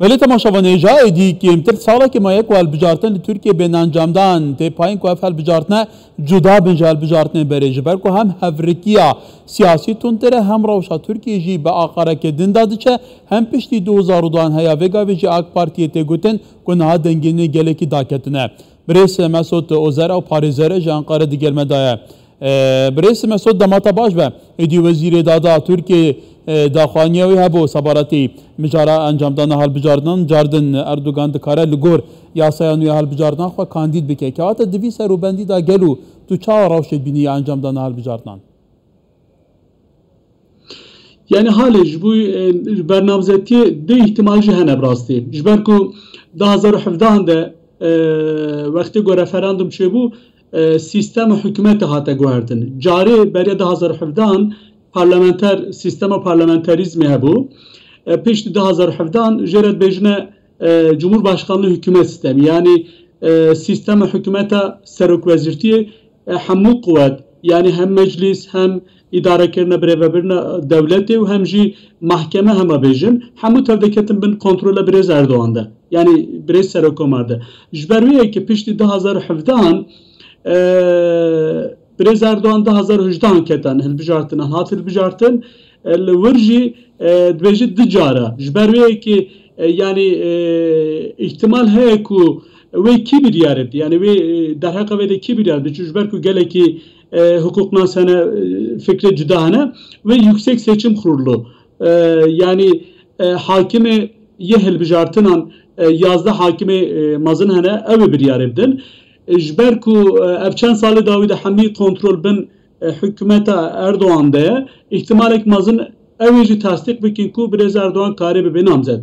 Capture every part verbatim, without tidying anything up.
Belê temaşevanê, ja êdî kêmtir salekê maye ku hilbijartin li Tirkiyê bên encamdan, tê payîn ku ev hilbijartine cuda bin ji hilbijartinên berê, ji ber ku hem hevrikiya siyasî tundtir e, hem rewşa Tirkiyê jî bi aqarekê din de diçe, hem piştî du hezar û duan heya vê gavê jî AK Partiyê tê gotin ku niha dengê nû gelekî daketine. Birêz Mesut Ozer ew parêzer e, ji Enqere digel me de ye. E, Birêz Mesut, dema te baş be. Êdî Wezîrê Dada Tirkiyê, e, daxwaniya wî hebû sebaretî mijara encamdana hilbijartinan, cardin Erdogan dikare li gor yasaya nû ya hilbijartinan xwe kandîd bike. Kewata di vî serûbendî de gelo tu çawa rewşê dibînî ya encamdana hilbijartinan? Yani halê ji bo, e, bernamzetiyê du îhtimal jî hene bi rastî. Ji ber ku du hezar û hevdehan de, e, wextê ku referandum çêbû, e, sîstema hikûmetê hate guhertin. Carê beriya du hezar û hevdehan parlamenter, sîstema parlamenterîzmê hebû. E, piştî du hezar û hevdehan jê re dibêjine, e, Cumhurbaşkanlığı hükümet sistemi. Yani, e, sîstema hikûmeta serokwezîrtiyê, e, hemû quwet, yani hem meclîs, hem îdarekirina birêvebirina dewletê û hem jî mahkeme hema bêjin, hemû tev de ketin bin kontrola birêz Erdogan de. Yani birêz Serokkomar de. Ji ber wê yekê piştî du hezar û hevdehan, e, birêz Erdogan du hezar û hejdehan ketan hilbijartinan, hat hilbijartin. E, li wir jî, e, dibêje du cara. Ji ber wê yekê, e, yani, e, îhtimal heye ku wê kî biryar bidî. Yani wê, e, derheqa wê de kî biryar bidî. Çi ji ber ku gelekî, e, hukuknas hene, e, fikrê cuda hene. Wê Yüksek Seçim Kurulu, e, yani, e, hakimê yê hilbijartinan, e, yazdeh hakimê, e, mezin hene, ew ê biryarê bidin. E, ji ber ku, e, ev çend salê dawî de hemî kontrol bin, e, hikûmeta Erdogan de ye, îhtimalek mezin ew ê jî tasdîq bikin ku birêz Erdogan karê bibe namzet.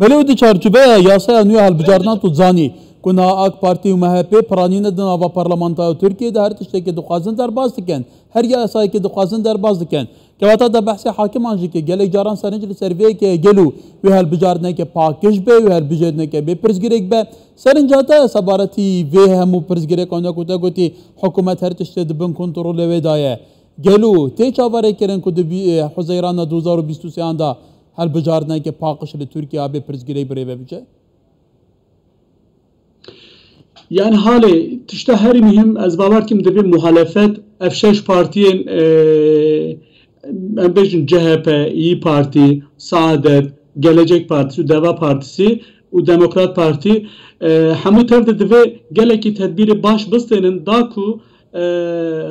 Belê û di çarçoveya yasaya nû ya hilbijartinan tu zanî ku niha AK Partî û MHP piranî ne di nava parlamentoya Tirkiyê de, her tiştekê dixwazin derbas dikin. Her yasayekê dixwazin derbas dikin. Kewata te behsê hakiman jî kir, gelek caran serinc li ser vê yekê ye, gelo wê hilbijartineke pakij be, wê hilbijartineke bê pirsgirêk be. Serinca te sebaretî vê hemû pirsgirêkan, wek ku te gotî, hikûmet her tiştê di bin kontrolê wê de ye. Gelo tê çaverêkirin ku di vî, e, Huzeyrana du hezar û bîst û sêyan de hilbijartineke paqij li Tirkiye bê pirsgirêk birêve biçe? Yani halê tişta herî muhîm, ez bawer kim divê muhalefet, ev şeş partiyên, e, em bêjin C H P, İYİ Parti, Saadet, Gelecek Partisi û Deva Partisi û Demokrat Partî, e, hemû tev de divê gelekî tedbîrê baş bistênin da ku, e,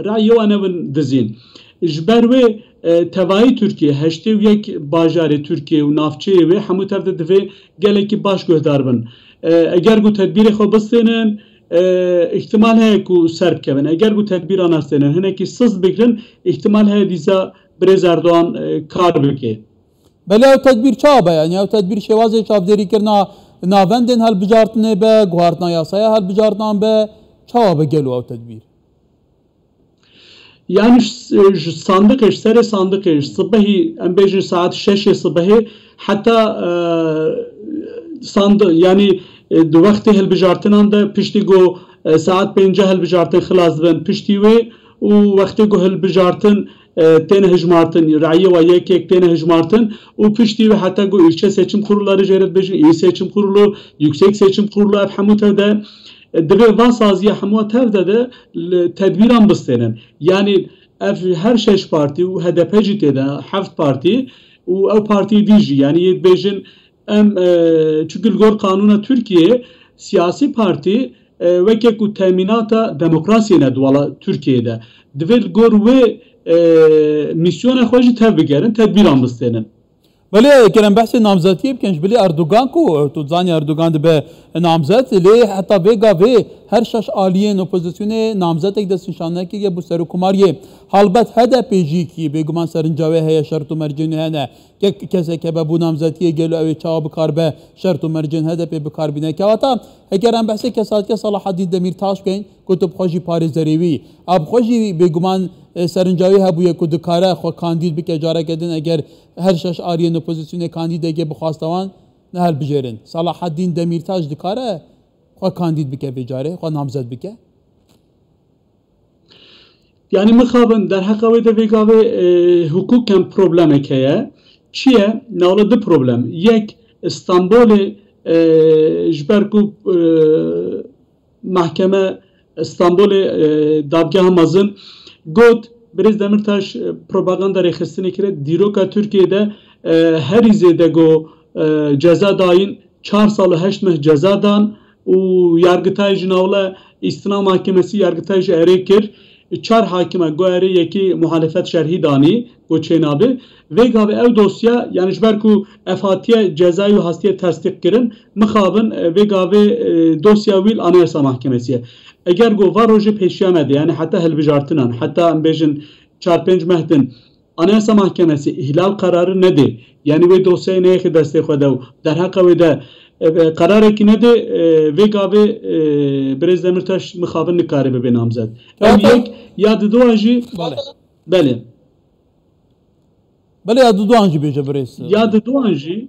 rayê wan nebin dizîn. Ji ber wê, e, tevayî Tirkiye, heştê û yek bajarê Tirkiye û navçeyê wê hemû tev de divê gelekî baş guhdar bin. E, eger ku tedbîrê xwe bistênin, e, îhtimal heye ku ser bikevin. Eger ku tedbîra nestênin, hinekî sist bigirin, îhtimal heye dîsa birêz Erdogan, e, kar bike. Belê ew tedbîr çawa be? Yani ew tedbîr şêwazê çavdêrîkirina navendên hilbijartinê be, guhartina yasaya hilbijartinan be, çawa be gelo ew tedbîr? Yani ji, ji sandiqê, ji serê sandiqê, ji sibehî, em bêjin saet şeşê sibehê heta, e, sandi-, yani, e, di wextê hilbijartinan de piştî ku, e, saet pênce hilbijartin xilas dibin piştî wê û wextê ku hilbijartin, e, têne hijmartin, rayê wa yek yek têne hijmartin û piştî wê heta ku ilçe seçim kurulları jê re dibêjin, il seçim kurulu, yüksek seçim kurulu, ev hemû tev de, e, divê van saziya hemû tev de de li tedbîran bistênin. Yani ev her şeş partî û H D P jî tê de, heft partî û ew partî dî jî, yani yê dibêjin em, e, çunku li gor qanûna Tirkiyê siyasî partî, e, weke ku temînata demokrasiyê ne di wala Tirkiyeyê de. Divê li gor wê, e, mîsyona xwe jî tev bigerin, tedbîran bistênin. Belê, kerem behsê namzetiyê bikin, ji bilî Erdogan ku, e, tu zanî Erdogan dibe namzet, lê heta vê gavê her şeş aliyên opozisyonê namzetek destnîşan nekiriye bo serokkomariyê. Halbet H D P jî kî bêguman serinca wê heye, şert û mercên wê hene. Ke-, kesek hebe bû namzetiyê, gelo ew ê çawa bikar be, şert û mercên H D P bikar bîne? Kewata, heger em behsê kesatiya Selahaddîn Demîrtaş bikin, ku tu bi xwe jî parêzerê wî. A bi xwe jî bêguman, e, serinca wî hebûye ku dikare xwe kandîd bike careke din, eger her şeş aliyên opozisyonê kandîdekê bi xwesta wan nehilbijêrin. Selahaddîn Demîrtaş dikare xwe kandîd bike vê carê, xwe namzet bike? Yani mixabin derheqa wê de vê gavê, e, hukûken problemek heye. Çi ye? Newla du problem. Yek, Stenbolê, e, ji ber ku, e, mehkeme Stenbolê, e, dadgeha mezin got, Birêz Demirtaş, e, propaganda rêxistinê kire, dîroka Tirkiyê de, e, herî zêde go, e, ceza dayîn, çar sal û heşt meh ceza dan û yargitayê ji navle îstina mahkemesî yargitayê ji erê kir. Çar hakime go erê yekî muhalefet şerhî danî, go çênabe. Vê gavê ew dosya, yani ji ber ku ev hatiye cezayî û hastiye tesdîq kirin, mixabin, e, vê gavê, e, dosya wî li Anayasa Mahkemesî ye. Eger go va rojê pêşiya me de, yani heta hilbijartinan, heta em bêjin çar pênc meh din, Anayasa Mahkemesî îhlal kararı nedê, yani wê dosyayê neyêxî destê xwe de û derheqa wê de, e, e, qerarekî nedê, e, vê gavê, e, Birêz Demirtaş mixabin nikare bibe namzet. Ev Zaten yek, ya didoa jî, Belê. Belê. Belê, ya didoan jî bêje birêz. Ya didoan jî,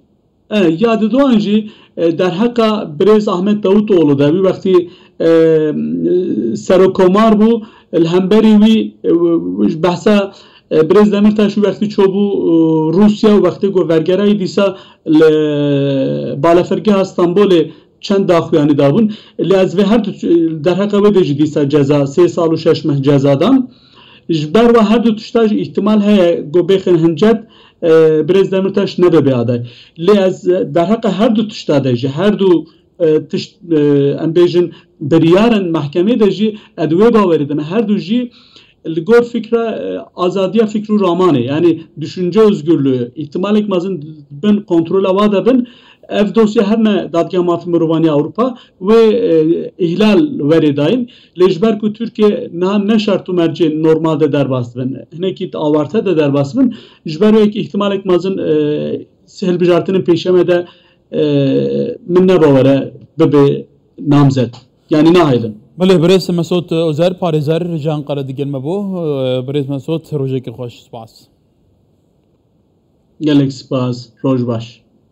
e, ya didoan jî, e, derheqa Birêz Ahmet Davutoğlu de, wî wextî, e, serokomar bû, li hemberî wî, e, ji behsa, e, Birêz Demirtaş wî wextî çobû, e, Rûsya û wextê ku vergerayî dîsa li balafirgeha Stenbolê çend daxuyanî dabûn. Lê ez vê her du, derheqa wê de jî dîsa ceza, sê sal û şeş meh ceza dan. Ji ber wa her du tişta jî îhtimal heye ku bêxin hincet, e, Birêz Demirtaş nebe bê aday. Lê ez, e, derheqa her du tişta de jî, her du, e, tişt, e, em bêjin biryarên mehkemê de jî, ez wê bawerî dime. Her du jî li gor fikra, e, azadiya fikr û ramanê, yani düşünce özgürlüğü, îhtimalek mezin bin kontrola wa de bin, ev dosya her ne Dadgeha Mafê Mirovan ya Ewropa wê, e, îhlal werê dayîn. Lê ji ber ku Tirkiye niha ne şert û mercên normal de derbas dibin, hinekî di awarte de derbas dibin, ji ber wê yek îhtimalek mezin, e, hilbijartinên pêşiya me de, e, min ne bawer e bibe namzet. Yani nahêlin. Belê, birêz Mesut Ozer, parêzer ji Ankara digel me bû. E, birêz Mesut, rojekî xweş, spas. Gelek spas, roj baş.